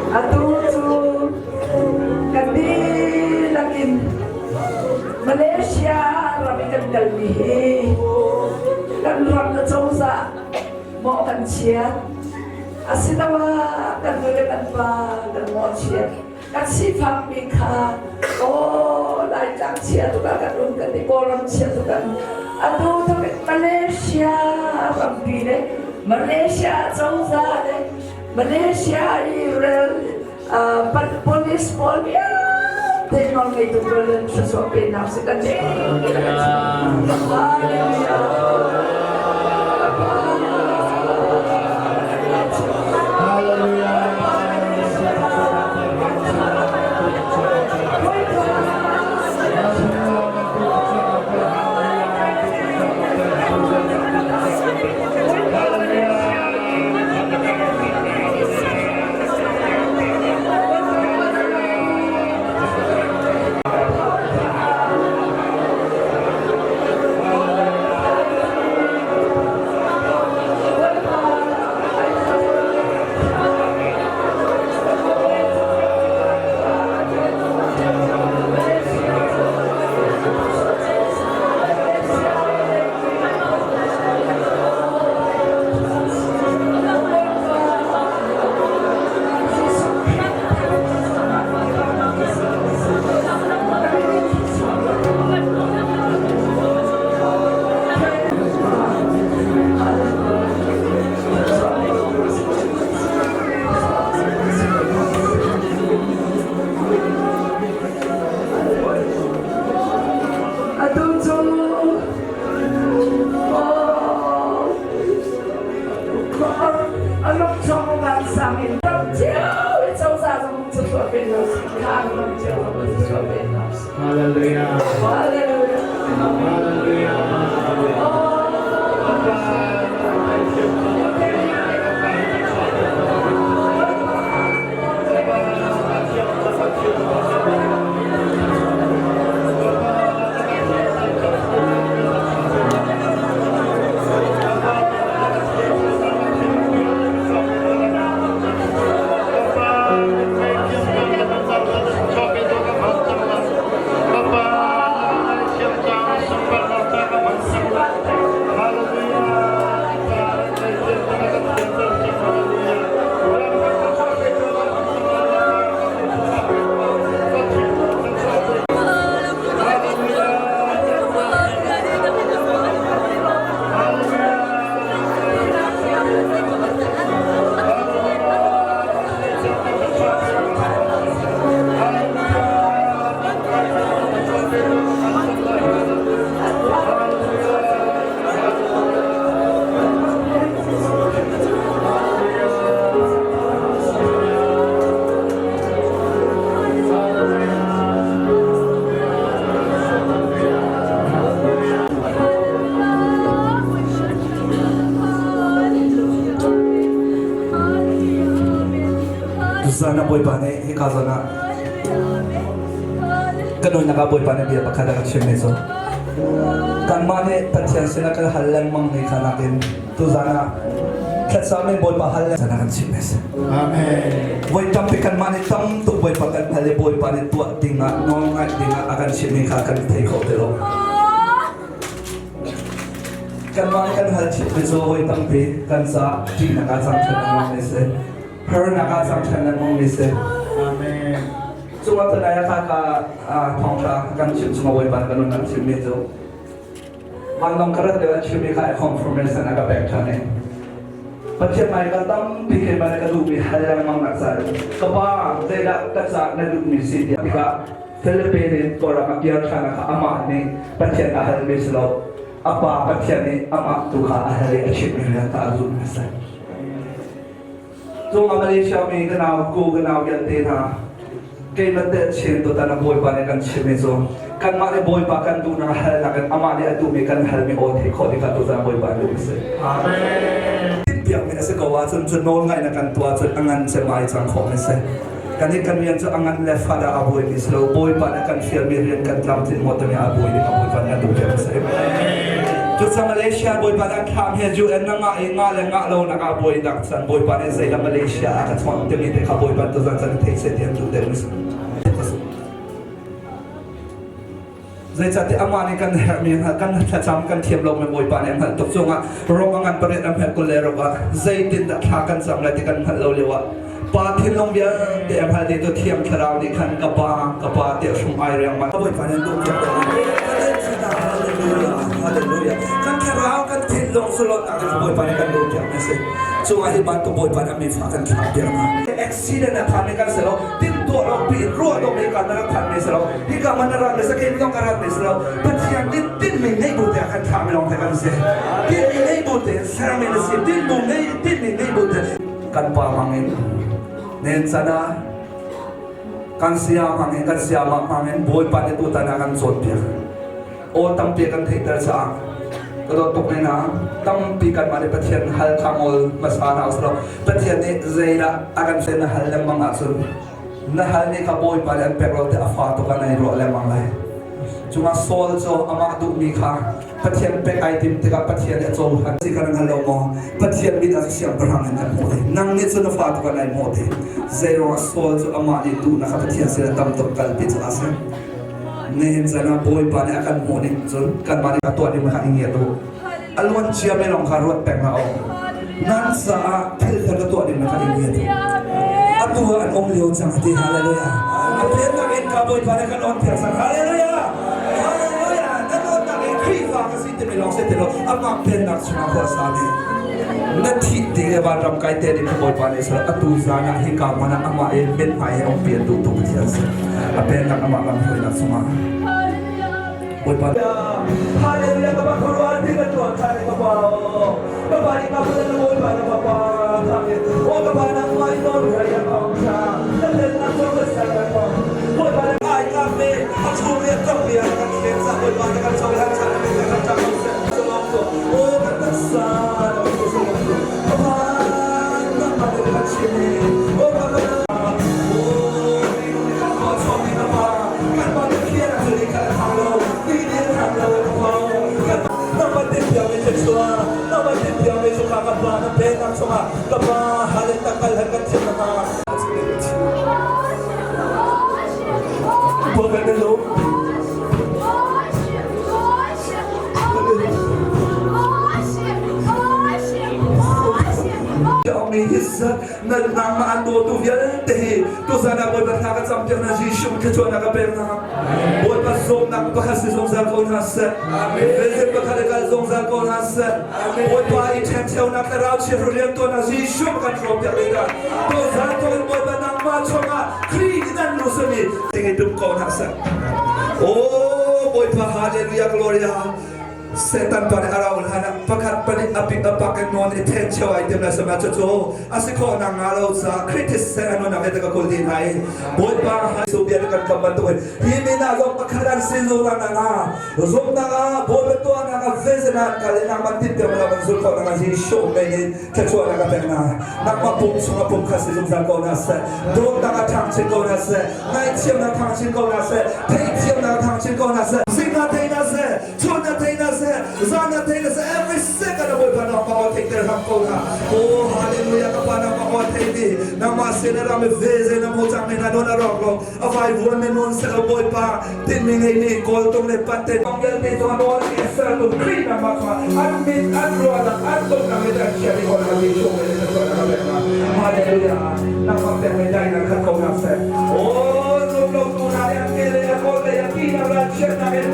Atu cu kan dihlak in Malaysia ram i kan kalmi hi kan ram le cozah mawh kan chiat asiloah kan nu le kan pa kan mawhchiat kan sifakmi kha aw Laitlang chia tuk ah kan um kan i Kawlram chia tuk ah atu thok in Malaysia rampi le Malaysia cozah le Malaysia i rel police pawl vialte nawlngeitu pawl in thluachuah penak si kan Atu cu Hallelujah. Hallelujah. Hallelujah. Tuzan ah Bawipa nih hika zawn ah ka nunnak ah Bawipa nih bia pakhat a ka chimmi cu kanmah nih Pathian sinah kan hal lengmang mi kha nakin tuzan ah thlacam in Bawipa hal lengmang kan chim a si. Amen. Voi tampi kanmah nih tam tuk Bawipa kan hal i Bawipa nih tuah dingah nawl ngaih dingah a kan chimmi kha kan thei kho ti lo. Kanmah nih kan hal chimmi cu voi tampi kan ca ṭihnak ah cang ṭhan lengmang mi si. Harnak ah cang ṭhan lengmang mi si. Amen. Cungah tunai ah kha ka thawngṭha kan chim chungah Bawipa kan nun an chimmi cu vanlawng ka rat lio an chimmi kha confirmation a ka pek ṭhan i Pathian hmai ka tampi keimah nih ka duhmi hal lengmang nak ca ka pa zeidah ka ca na duhmi si tiah tikah Philippine in Kawlram a kir ṭhan ah kha amah nih Pathian a halmi si lo a pa Pathian nih amah tu kha a hal i a chimmi rian kha a zulh hmasa. Cung a Malaysia mi ka nau ku ka nau vialte hna keimah te chin tutan a Bawipa nih kan chimmi cu kanmah nih Bawipa kan duhnak halnak in amah nih a duhmi kan halmi aw theih khawh ding kha tuzan Bawipa duh a si. Amen. Tinhpiakmi a si ko ahcun cu nawl ngaihnak kan tuah cun a ngan cem ai cang khawh mi si. Kan i kan rian cu a ngan le fa dah a buaimi si lo. Bawipa nih kan fialmi rian kan tlamtlinh maw timi a buai ding a Bawipa nih a duh piak a si. Cucaah Malaysia Bawipa nih an thlam he UN na ngah i ngah le ngah lo nak ah buainak can Bawipa nih zeidah Malaysia ah ka chawnh timi te kha Bawipa tuzan can thei seh ti an duh deuh mi Zeicahtiah amah nih kan herhmi kan thlacam kan thiam lomi Bawipa nih a hngalh tuk cungah Rom a ngan pariat a hmet 26 ah zeitindah thla kan cam lai ti kan hngalh lo lioah Pa thinlung vialte a hngal dihtu Thiang Thlarau nih khan ka Pa, ka Pa tiah hrum ai riangmang. Bawipa nih duh piak Hallelujah, hallelujah. Kan thlarau kan thinlung sulawtnak cu Bawipa nih kan duh piak na si. Cungah hi bantuk Bawipa nih a mifa kan thlah piak hna. Accident a phan mi kan si lo, timhtuah lo piin ruah lo mi kan rak phan mi si lo. Hika man na rat mi si, keim zong ka rat mi si lo. Pathian nih tinhmi ngeih bu te kan thlah mi lawng te kan si. Tinhmi ngeih bu te sermi na si. Tinh bu ngei tinhmi ngeih bu te kan pa hmangin nen sana kan sia hmangin kan siama hmangin Bawipa nih tutan ah kan cawnpiak. Aw tampi kan theihter caah ka dawt tuk ne na tampi kanmah nih Pathian hal kha ngol hmasa hna usih Pathian nih zeidah a kan sen na hal lengmang ahcun na hal nih kha Bawipa nih an pek lo te a fa tuk ah nai ruah lengmang lai. Cungah Saul cu amah duhmi kha Pathian pek ai tim tikah Pathian nih a cohlan si kan hngal lo maw? Pathian mit ah siangpahrang in an hmuh te. Nang nih cun na fa tuk ah nai hmuh te. Zeiruangah Saul cu amah nih duhnak kha Pathian sin ah tam tuk kalpi cu a si. Nihin caan ah Bawipa nih a kan hmuh ning cun kanmah nih a tuah ding kha i ngiat u. A luan cia mi lawng kha ruat peng hlah u. Nan caah thil kha ka tuah ding kha i ngiat u. Atu ah an um lio cang a ti. Hallelujah. A pennak in ka Bawipa nih kan on piak cang. Hallelujah. Hallelujah. Nan onnak in Khrihfa ka si timi lawng si ti lo. Amah pennak chungah khua sa ding. Na thih ding le vanram kai te ding Bawipa nih sal atu zan ah hika hmun ah amah i mithmai he um pian duh tu Pathian si. A pennak amah lam hruainak chungah Bawipa Hallelujah ka pa khuaruah ti ka tuan than ka pa ka pa ni ka pa na Bawipa na pa o ka pa nangmah i non rai a kong cha na pennak cu ka sal ka kong Bawipa na ai ka me a chung le tok bia kan khen sa Bawipa na kan cohlan cha na kan kan chang se o kan taksa na kan ka pa nangmah te kan chim o ka pa o Nangmah an dawtu vialte hi tuzan ah Bawipa thla ka campiak hna Jesuh thluachuahnak ka pek hna. Bawipa zawmnak pakhat si zungzal ko hna seh. Vision pakhat i kal zungzal ko hna seh. Bawipa i ṭhencheunak thlarau chiahru riantuan ah Jesuh kan hrawmpiak ding ah tuzan tuin Bawipa nangmah chungah Khrih nan lu simi ting i tum ko hna seh. Oh Bawipa hallelujah gloria. Satan pa nih a rau hlan ah pakhat pahnih a pik a pak in nawn i then cheu ai tim la sama cucu a si khawh nak nga lo ca Kritis sen a nunak he ka kul ti hna i Bawipa Jesuh bia kan kam bantuk in hi min ah zong pakhat an si zo na nga zumnak ah Bawipa tuahnak ah vision ah kal in nangmah tintiam la man zul khawh nak ah Jesuh men in thluachuahnak a pek na nangmah pum chung a pum kha si zungzal ko na seh dawtnak a ṭhang chin ko na seh ngaihthiamnak thang chin ko na seh theihthiamnak thang chin ko na seh zingah thei na seh chun na thei na seh zan na thei na seh every second a Bawipa nangmah aw theihter hram ko hna oh hallelujah ka pa nangmah aw thei mi nangmah sin a ram ve ze na mo chang me na non a rawk lo a vai vuan me non se lo Bawipa tin mi ngei mi kawl tung le pan te bang vialte cu an awl i ser tu Khrih nangmah kha an mit an ruahnak an tonnak le an chia ni ko na mi chung le na chuah na pek na hallelujah nangmah pek me dai na khat ko na seh oh zum lo tu na le an ke le a kawl le a ti na ral chiatnak in